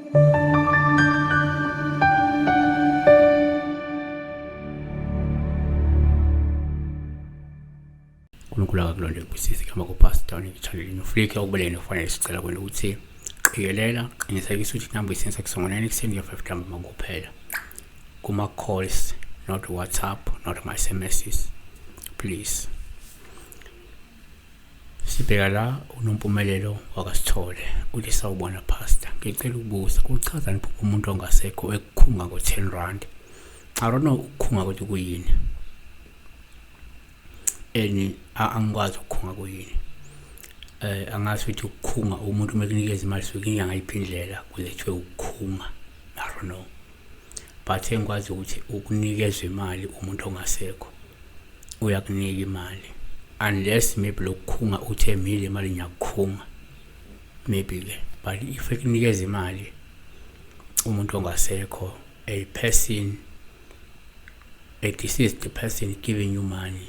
uNkulunkulu akakulonde kubusise igama kuPastor Channel Noflike okubelene kufanele sicela kwena ukuthi qikelela qinisekisa ukuthi inamba isensa kusongoneni ekuseni nge-5 ntambama kuphela kuma-calls, not WhatsApp, not my SMSs, please. Sibheka la uNompumelelo wakaSithole uthi sawubona pastor, ngicela ukubuza kuchazani phupha umuntu ongasekho ekukhunga ngo-10 rand. I don't know ukukhunga ukuthi kuyini. And angikwazi ukukhunga kuyini. Angazi ukuthi ukukhunga umuntu uma ekunikeza imali suke kunika ngayiphi indlela kuze kuthiwe ukukhunga. I don't know. But engikwazi ukuthi ukunikezwa imali umuntu ongasekho uyakunika imali unless maybe lokukhunga uthe mina le mali ngiyakukhunga maybe ke, but if ekunikeza imali umuntu ongasekho, a person, a deceased person giving you money,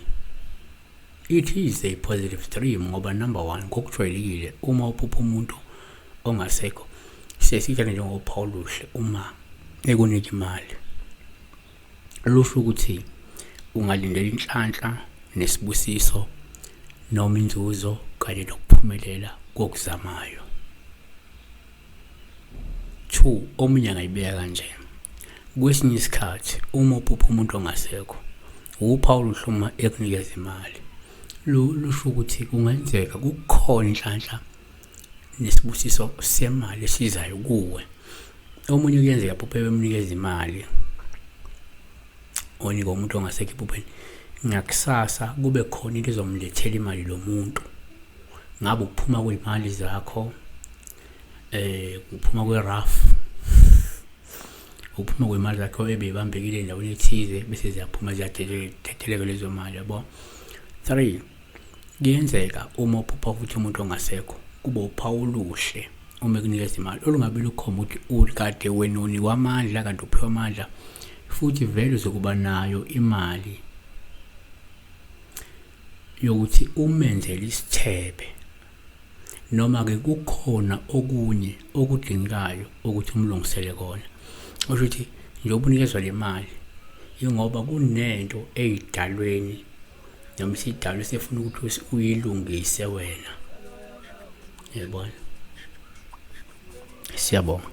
it is a positive dream. Ngoba number one, ngokujwayelekile uma uphupha umuntu ongasekho sesitshela njengophawu oluhle uma ekunika imali, lusho ukuthi ungalindela inhlanhla nesibusiso noma inzuzo kanye nokuphumelela kokuzamayo. Two, omunye angayibeka kanje, kwesinye isikhathi uma uphupha umuntu ongasekho uphawu oluhle uma ekunikeza imali, lusho ukuthi kungenzeka kukhona inhlanhla nesibusiso semali esizayo kuwe. Omunye kuyenzeka phuphe bemnikeza imali onika umuntu ongasekho ephupheni, ngakusasa kube khona into ezomlethela imali lo muntu, ngabe ukuphuma kwey'mali zakho, ukuphuma kwe-rough, ukuphuma kwemali zakho ebeyibambekile endaweni ethize bese ziyaphuma ziyadedeleka lezo mali, yabo. Three, kuyenzeka uma uphupha futhi umuntu ongasekho kube uphawu oluhle uma ekunikeza imali olungabe lukhomba ukuthi kade wena unikwa amandla kanti uphiwa amandla futhi vele uzokuba nayo imali yokuthi umenzele isithebe noma-ke kukhona okunye okudingekayo ukuthi umlungisele kona. Kusho ukuthi njengoba unikezwa le mali yingoba kunento eyidalweni noma isidalwa esifuna ukuthi uyilungise wena, yabona. Siyabonga.